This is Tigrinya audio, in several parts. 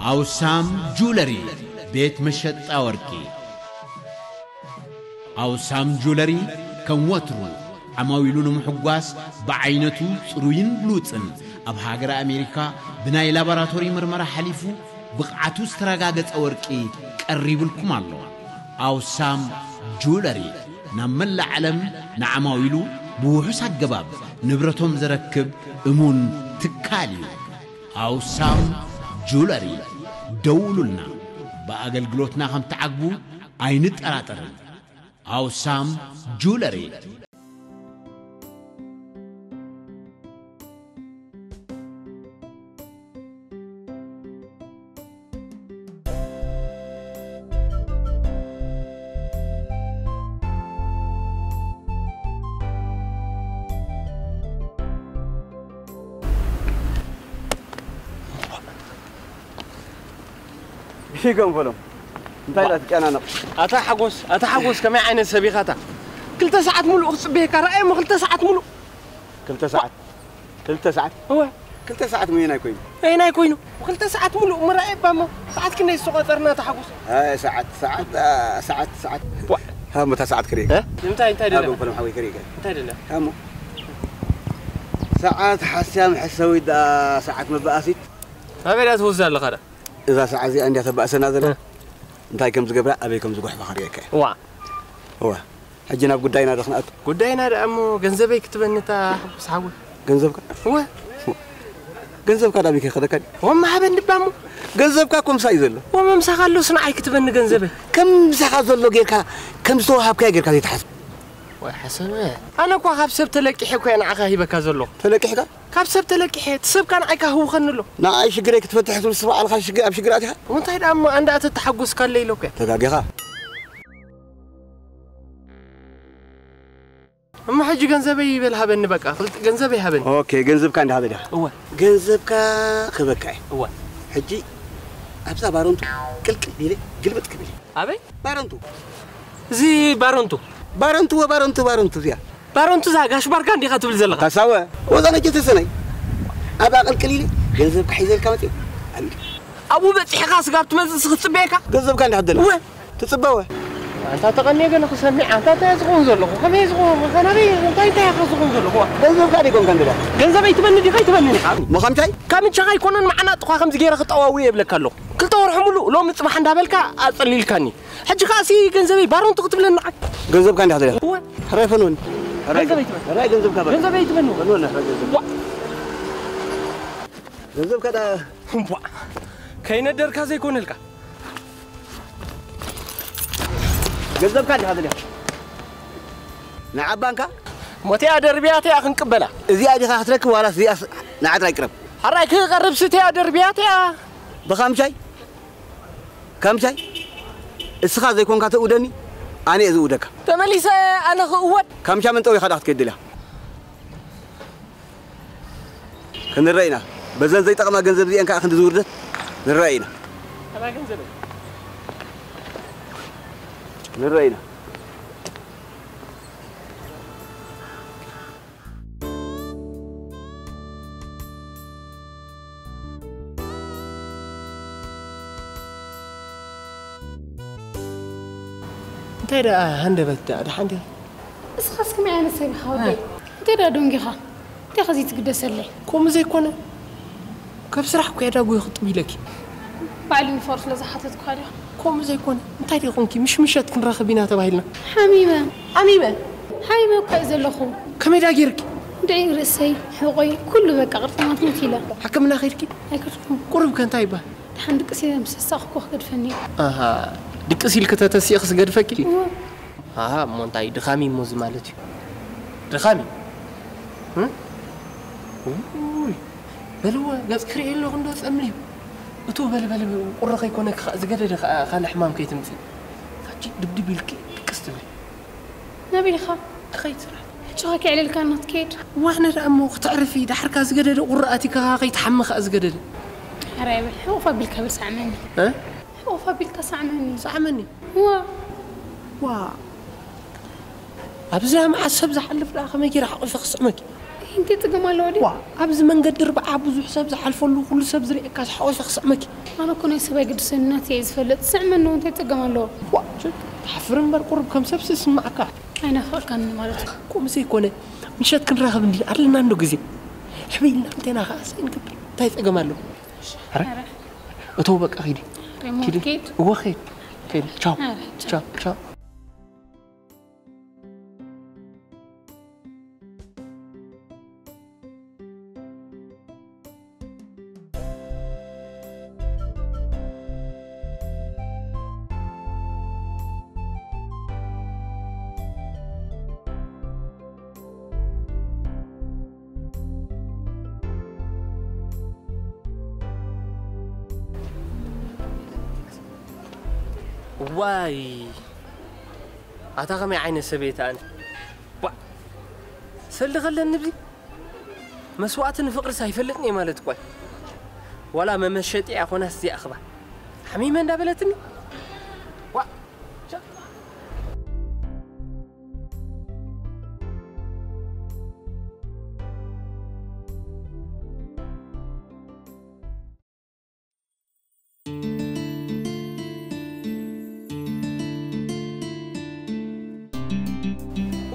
ኣውሳም ጁለሪ፣ ቤት መሸጣ ወርቂ። ኣውሳም ጁለሪ ከም ወትሩ ዓማዊሉ ንምሕጓስ ብዓይነቱ ጽሩይን ብሉጽን ኣብ ሃገረ ኣሜሪካ ብናይ ላቦራቶሪ ምርመራ ሓሊፉ ብቕዓቱ ዝተረጋገጸ ወርቂ ቀሪብልኩም ኣሎ። ኣውሳም ጁለሪ ናብ መላእ ዓለም ንዓማዊሉ ብውሑስ ኣገባብ ንብረቶም ዘረክብ እሙን ትካል እዩ። ኣውሳም ጁለሪ፣ ደውሉልና። ብኣገልግሎትና ከም ትዓግቡ ኣይንጠራጠርን። ኣውሳም ጁለሪ። ብሽገም በሎም። እንታይ ኢላ ትጨናነቕ? ኣታ ሓጎስ፣ ኣታ ሓጎስ፣ ከመይ ዓይነት ሰብ ኢኻ ኣታ? ክልተ ሰዓት ሙሉእ ክጽበየካ፣ ረኣየ እሞ ክልተ ሰዓት ሙሉእ። ክልተ ሰዓት? ክልተ ሰዓት? እወ። ክልተ ሰዓት መየናይ ኮይኑ? መየናይ ኮይኑ? ክልተ ሰዓት ሙሉእ እሞ ረኣየ እባ እሞ። ሰዓት ክንደይ ዝተቖጸርና ኣታ ሓጎስ? ኣይ፣ ሰዓት፣ ሰዓት፣ ኣ፣ ሰዓት፣ ሰዓት። ዋ። ሃሞ እታ ሰዓት ክርእየካ። እ? እንታይ፣ እንታይ ደለ? ሃሞ በሎም ሓወይ ክርእየካ። እንታይ ደለ? ሃሞ። ሰዓት ሓስያ መሐሰዊት ደኣ ሰዓት መበኣሲት። ኣበይ ደኣ ትወስዳ ኣለኻ ደኣ? እዛ ሰዓት እዚኣ እንድያ ተባእሰና ዘላ። እ። እንታይ ከም ዝገብራ፣ ኣበይ ከም ዝጉሕፋ ክርእየካ እየ። ዋ። እዋ። ሕጂ ናብ ጉዳይና ዶ ክንኣቱ? ጉዳይና ደኣ እሞ ገንዘበይ ክትበኒ እታ ሓጎስ ሓወይ። ገንዘብካ? እወ። ገንዘብካ ዳበይ ከይከደካ ድዩ? ወማ ሃበኒ እባ እሞ። ገንዘብካ እኮ ምሳይ እዩ ዘሎ። ወማ ምሳኻ ኣሎስ ንዓይ ክትበኒ ገንዘበይ? ከም ምሳኻ ዘሎ ጌርካ ከም ዝተዋሃብካዮ ጌርካ ዘይትሓስብ። ወይ ሓሰበ። ኣነ እኳ ካብ ሰብ ተለቂሐ እኮ እየ ንዓኻ ሂበካ ዘለኹ። ተለቂሕካ? ካብ ሰብ ተለቂሐ፣ እቲ ሰብካ ንዓይ ክህውኸኒ ኣሎ። ንዓይ ሽግረይ ክትፈትሕ ትብል፣ ንስኻ ባዕልኻ ሽግ-፣ ኣብ ሽግር ኣቲኻ? እንታይ ደኣ እሞ ኣንዳ ተተሓጎስካለይ ኢለ እኮ እየ። ተጋጊኻ። እሞ ሕጂ ገንዘበይ ይበል ሃበኒ በቃ፣ ክልተ ገንዘበይ ሃበኒ። ኦኬ፣ ገንዘብካ እንዳ ሃበ ዲኻ? እወ። ገንዘብካ ክህበካ እየ። እወ። ሕጂ ኣብዛ ባረንቱ ቅልቅል ኢለ ግልብጥ ክብል እየ። ኣበይ? ባረንቱ። እዚ ባረንቱ። ባረንቱ፣ ወ-፣ ባረንቱ፣ ባረንቱ እዚኣ። ባረንቱ እዛ ጋሽ ባርካ እንዲኻ ትብል ዘለኻ? ካሳወ፣ ወዛ ነጀ ተሰናይ። ኣብኣ ቅልቅል ኢለ ገንዘብካ ሒዘልካ መፅእ። ኣሚር። ኣብኡ በፂሕኻ ስጋብ ትመፅእ ክትፅበየካ? ገንዘብካ እንዳ ሃደላ። እወ። ትፅበወ። ኣንታ ተቐንየ ገለ ክሰምዕ፣ ኣንታ እንታይ ዝኸውን ዘለኹ? ከመይ ዝኸውን? ከናበይ? እንታይ፣ እንታይ ኢኻ ዝኸውን ዘለኹ? ገንዘብካ ዲኮንካ እንድዳ? ገንዘበይ ትበኒ ዲኻ ኣይትበንን ኢኻ? ምኻምቻይ? ካምቻኻ ኣይኮነን፣ መዓናጥኻ ከምዚ ገይረ ክጠዋዊ የብለካ ኣለኹ። ክልተ ወርሒ ሙሉእ ሎሚ ጽባሕ እንዳበልካ ኣጸሊልካኒ። ሕጂ ከኣሲ ገንዘበይ ባሮንቱ ክትብለኒ ንዓይ? ገንዘብካ እንዲኻ ትደልያ? እወ። ሕራይ ፈንወኒ። ሕራይ ገንዘበይ ትበል። ሕራይ ገንዘብካ በል። ገንዘበይ ትበል። ፈንወኒ፣ ሕራይ ገንዘብ። ዋ። ገንዘብካ ዳ- እምቧ። ከይነደርካ ዘይኮነልካ። ገንዘብካ እንዲኻ ትደልያ? ንዓ ባንካ? ሞቲኣ ደርቢያተያ ክንቅበላ። እዚኣ ዲኻ ክትረክብ ዋላስ እዚኣ ስ-፣ ንዓ ጥራይ ቅረብ። ሕራይ ክቐርብ ስትያ ደርቢያተያ። ብኻምሻይ? ካምሻይ? እስኻ ዘይኮንካ ተእውደኒ፣ ኣነ እየ ዝእውደካ። ተመሊሰ ኣነ ክእወድ? ካምሻ መንጠው ኢኻ ዳ ክትከይድ ደልያ? ክንረእ ኢና። በዘን ዘይጠቕማ ገንዘብ እዚአን ከኣ ክንዲ ዝውርደት ንረእ ኢና። ኣባ ገንዘበይ። ንረእ ኢና። እንታይ ደኣ ሃንደበት ደኣ ደሓን ዲኺ? እስኻስ ከመይ ዓይነት ሰብ ኢኻ ወደይ? እ። እንታይ ደኣ ደንጊኻ? እንታይ ኸዚ ትግደሰለይ? ከምኡ ዘይኮነ፣ ካብ ስራሕ እኮ እየ ዳጉ ክጥም ኢለኪ። ባዕሉ ንፈር ስለ ዝሓተትኩኻ ዲኻ? ከምኡ ዘይኮነ፣ እንታይ ደኣ ኾንኪ? ምሽ ምሸት ክንራኸብ ኢና ተባሂልና። ሓሚመ። ሓሚመ? ሓሚመ እኮ እየ ዘለኹ። ከመይ ደኣ ጌርኪ? ድዒ ርእሰይ፣ ሕቖይ፣ ኩሉ በቃ ቅርጥማት ሞት ኢለ። ሕክምና ኸይድኪ? ኣይከድኩን። ቁሩብ ከ እንታይ ይበሃል? ደሓን ድቅስ ኢለ ምስ ተሳእኽኩ ክገድፈኒ እዩ። ኣሃ፣ ድቅስ ኢልኪ ተተሲእኽስ ገድፈኪ? እወ። ኣሃ፣ እሞ እንታይ ድኻም እዩ እሞ እዚ ማለት እዩ? ድኻም እዩ? እ? ውይ፣ በልዎ፣ ገጽ ክርኢ ኣለኹ እንዶ ጸምልዩ። እቶ በል፣ በል፣ በል፣ ቁሪ ከይኮነኪ ከኣ ዝገደደ ከኣ ካልእ ሕማም ከይትምጺ። ካቺ ድብድብ ኢልኪ ድቅስ ትብሊ። ናበይ ኢኻ? ክኸይድ ስራሕ። ሕጂ ኸ ከየዕልልካ እናትከይድ? ዋነ ደኣ እሞ ክተዕርፊ፣ ዳሕርካ ዝገደደ ቁሪ ኣቲካ ከይትሓሚ ከኣ ዝገደደ። ሕራይ በል፣ ሕቑፍ ኣቢልካ በል ሳዕመኒ። እ? ሕቑፍ ኣቢልካ ሳዕመኒ። ሳዕመኒ? ዋ። ዋ። ኣብዛ መዓት ሰብ ዝሓልፍ ደኣ ከመይ ገይረ ሓቑፈ ክስዕመኪ? እንታይ ጸገም ኣለዎ ድዩ? ዋ፣ ኣብዚ መንገዲ ርብዓ ብዙሕ ሰብ ዝሓልፈሉ፣ ኩሉ ሰብ ዝርእየካ ዝሓወሰ ክስዕመኪ። ኣነ እኮ ናይ ሰብ ኣይግድሰኒ፣ ናተይ እየ ዝፈልጥ። ስዕመኒ እንታይ ጸገም ኣለዎ? ዋ፣ ትሓፍር እምበር ቁሩብ ከም ሰብሲ ዝስማዓካ። ኣይናፈቕካኒ ማለት እዩ። ከምኡ ዘይኮነ፣ ምሸት ክንራኸብ እንዲ ኣለና እንዶ ግዜ። ሕበይ ኢልና እንተና ኸዓ ሰይ ንገብር። እንታይ ጸገም ኣለዎ? ኧረ፣ ኧረ። እተው በቃ ኪዲ። ሬሞ ኪዲ። ኬድ። እወ ኬድ። ኬድ። ቻው። ኧረ፣ ቻው። ቻው፣ ቻው። ዋይ፣ ኣታ ከመይ ዓይነት ሰበይቲ ኣነ? ዋ፣ ሰልዲ ከለኒ ብዚ መስዋእቲ ንፍቕርስ ኣይፈልጥን እየ ማለት እኳ እዩ። ዋላ መመሸጢ እያ ኮናስ እዚኣ እኽባ ሓሚመ እንዳበለትኒ። ዋ፣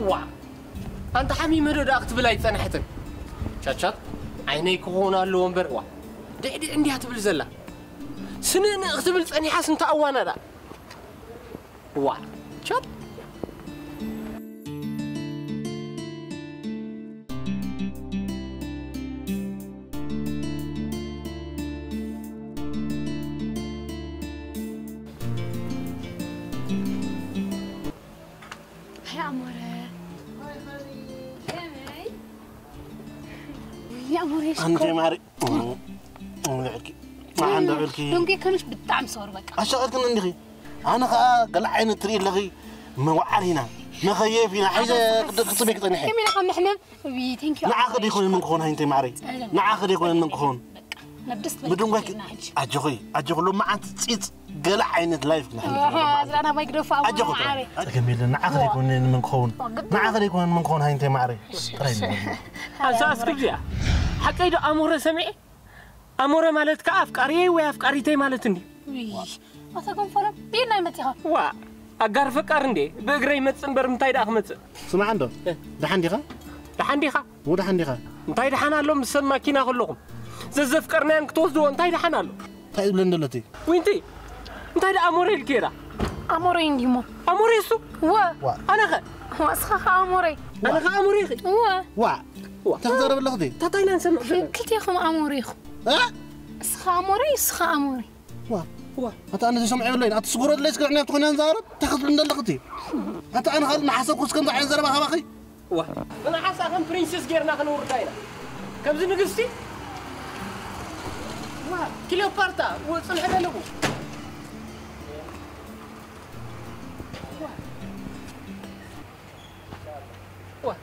ዋ፣ ኣንታ ሓሚመ ዶ ደኣ ክትብል ኣይጸንሐትን? ቻቻት ዓይነይ ክኾን ኣለዎ እምበር፣ ዋ፣ ድዕድዕ እንድያ ትብል ዘላ። ስንእንእ ክትብል ጸኒሓስ እንተ ኣዋና ደኣ። ዋ፣ ቻት። ሃይ ኣሞረ። ከመይ? ውይ ኣሞረ፣ ኣንተ ሽኮር። ማሪ። ልዕልኪ። መዓንዳ ልዕልኪ። ዶንጌ ከንሽ ብጣዕሚ ሰወር በቃ። ኣሻቐልክን እንዲኺ። ኣነ ኸኣ ገለ ዓይነት ትርኢ ኣለኺ። መዋዓል ኢና። መኸየፍ ኢና። ሒዘ ክጽበኪ ጸኒሐ። ከመይ ኢኻ ምሕመም? ውይ፣ ቴንክ ዩ። ንዓኺ ደይኮነን ምን ክኾን ሃይንተይ ማዕረይ። ጸለም። ንዓኺ ደይኮነን ምን ክኾን። በቃ፣ ናብ ደስ ትብል ብድንጓይ ኬድና ሕጂ። ኣጆኺ፣ ኣጆኺ፣ ሎማዓንቲ ጺጽ ገለ ዓይነት ላይፍ ክነሕልፍ ኣሃ፣ ኣለና። ዝራና ማይ ግደፉ፣ ኣቡ ኣጆኺ፣ ማዕረ። ጸገም የለን። ንዓኺ ደይኮነን ምን ክኸውን። ግድ። ንዓኺ ደይኮነን ምን ክኾን ሃይንተይ ማዕረይ። ጥራይ ንበል። ኣዛ እስክብ እዚኣ። ሓቀይ ዶ ኣሞረ ሰሚዐ? ኣሞረ ማለት ከኣ ኣፍቃሪየይ ወይ ኣፍቃሪተይ ማለት እንዲ። ውይ፣ ኣታ ጎንፎሎም፣ ብየናይ መጺኻ? ዋ፣ ኣጋር ፈቃር እንዴ፣ ብእግረይ ይመጽእ እምበር ምንታይ ደኣ ክመጽእ? ስማዕ እንዶ፣ እ። ደሓን ዲኻ? ደሓን ዲኻ? ው ደሓን ዲኻ? እንታይ ደሓን ኣሎ ምስ ሰብ ማኪና ከለኹም? ዘዘፍቀርናዮን ክትወስድዎ እንታይ ደሓን ኣሎ? እንታይ ዝብለኒ ዘሎ እቲ? ዊንቲ፣ እንታይ ደኣ ኣሞረ ኢልኪ ራ? ኣሞረ እንዲሞ። ኣሞረ እሱ? ወ። ዋ። ኣነ ኸ? ዋ፣ እስኻ ኸ ኣሞረ። ኣነ ኸ ኣሞረ ኢኺ? ወ። ዋ። ዋ። እንታይ ክትዛረብ ኣለኹ እቲ? ታታይ ኢና ንሰምዕ ዘለና። ክልቴኹም ኣሞረ ኢኹም። እ? እስኻ ኣሞረ፣ እስኻ ኣሞረ። ዋ። ዋ። ኣታ ኣነ ዝሰምዖ የብለይን። ኣቲ ስጉሮ ድለይ እስከ ዕንያ ትኾን ያን ዛረብ? እንታይ ክትብል እንደለኽ እቲ? ኣታ ኣነ ካልእ እናሓሰብኩ እስከ እንታይ ዓይነት ዘረባ ካባኺ? ዋ። ብናሓሳ ከም ፕሪንሰስ ጌርና ክነውርዳ ኢና። ከምዚ ንግስቲ? ዋ። ክሊዮፓትራ፣ ው-፣ ጽንሒ ደለኹ። ዋ። ዋ።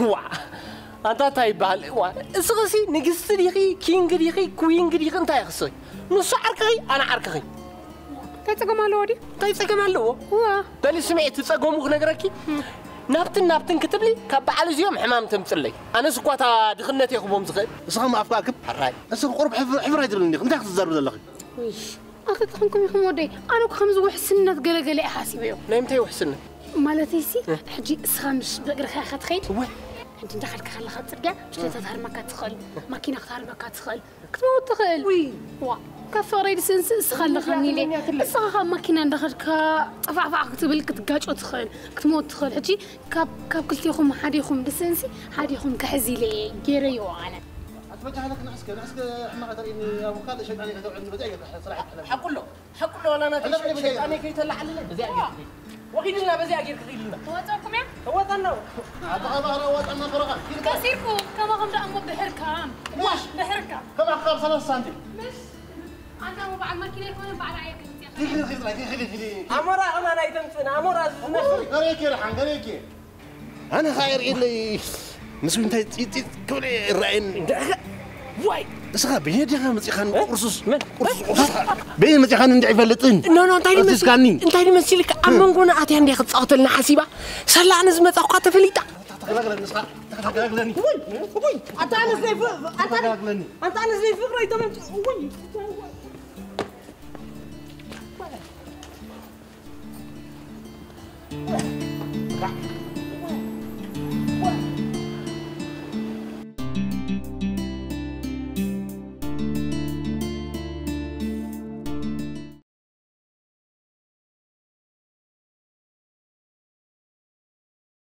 ዋ። ኣንታ እንታይ ይበሃል? ዋ። እስኺሲ ንግስቲ ዲኺ፣ ኪንግ ዲኺ፣ ኩዊንግ ዲኺ፣ እንታይ ኢኺ እስኺ? ንሱ ዓርክኺ፣ ኣነ ዓርክኺ። እንታይ ጸገም ኣለዎ ድዩ? እንታይ ጸገም ኣለዎ? ዋ። በሊ ስምዒ፣ እቲ ጸገሙ ክነግረኪ። እም። ናብትን ናብትን ክትብሊ፣ ካብ በዓል እዚኦም ሕማም ተምጽለይ። ኣነስ እኳ እታ ድኽነት እየ ክቦም ዝኽእል። እስኻ እሞ ኣፍካ ኣክብ። ሕራይ። እስኻ ቁሩብ ሕፍር፣ ሕፍር ኣይትብልን ዲኺ? እንታይ ክትዛረብ ዘለኺ? ውይ፣ ኣታ ተኾንኩም ኢኹም ወደይ። ኣነ እኮ ከምዚ ውሕስነት ገለገለ እየ ሓሲበዮ። ናይ ምንታይ ውሕስነት? ማለተይሲ፣ እ። ሕጂ እስኻ ምሽ ብእግርኻ ኢኻ ትኸይድ? እወ። ሕጂ እንዳኸድካ ከለኻ ኣብ ጽርግያ፣ ብሽክለታ ትሃርመካ ትኽእል፣ ማኪና ክትሃርመካ ትኽእል፣ ክትመውት ትኽእል። ውይ። ዋ፣ ካብ ፍቕረይ ድስንስ እስኻ ኣለኻኒ ኢለ። እስኻ ካብ ማኪና እንዳኸድካ ጠፋዕፋዕ ክትብል ክትጋጮ ትኽእል፣ ክትመውት ትኽእል። ሕጂ ካብ፣ ካብ ክልቴኹም ሓዲኹም ድስንሲ ሓዲኹም ክሕዝ ኢለ እየ ገይረዮ ኣነ። ኣትበጃ ሃለክ ንዕስከ፣ ንዕስከ ሕማቕ ተርእኒ ኣብ ካልእ ሸይጣን ከተውዕል በዚኣ ጌርካ ስራሕ ይትሕለፍ። ሓቁሎ፣ ሓቁሎ ዋላ ናተይ ሕለፍ፣ ሕለፍ፣ ሸይጣነይ ከይተላዓልለ በዚኣ ጌርካ። ወኺድልና በዚኣ ጌርካ ኺድልና። ተዋጻኩም እያ? ተዋጻና። ኣታ ኣባህራ ዋጻና ፈረቓ። ኪድ ከሲርኩ፣ ከማኹም ደኣ እሞ ብሕርካም። ምሽ። ብሕርካም። ከማኻ ካብ ሰላሳ ሳንቲም። ምሽ። ኣንታ እሞ በዓል ማኪና ኣይኮነን፣ በዓል ዓየር ከምጽእ። ኪድ፣ ኪድ፣ ኪድ፣ ኪድ፣ ኪድ። ኣሞራ ኸማን ኣይተምጽእና፣ ኣሞራ ዝነፍር። ገሬኬ ደሓን፣ ገሬኬ። ኣነ ኸኣ የርእየለይ። ምስ እንታይ ጺጽ ክብል ይረኣየኒ። ዋይ! እስኻ በየን ዲኻ መጺኻን እ? ቁርሱስ? መን? ቁርሱስ፣ ቁርሱስ። በየን መጺኻን እንድዒ ይፈልጥን። ኖ፣ ኖ፣ እንታይ ድመሲ-፣ ኣትስካኒ። እንታይ ድመሲልካ? ኣብ መንጎና ኣትያ እንድያ ክትጻወተልና ሓሲባ። ሰላእ ንዝመጻ እኳ ተፈሊጣ። ገላግለኒ፣ ንስኻ ተገላግለኒ። ውይ፣ ውይ፣ ኣታ ኣነስ ናይ ፍ-፣ ኣታ ኣነ-፣ ተገላግለኒ። ኣታ ኣነስ ናይ ፍቕረይ ተመንጭ-፣ ውይ።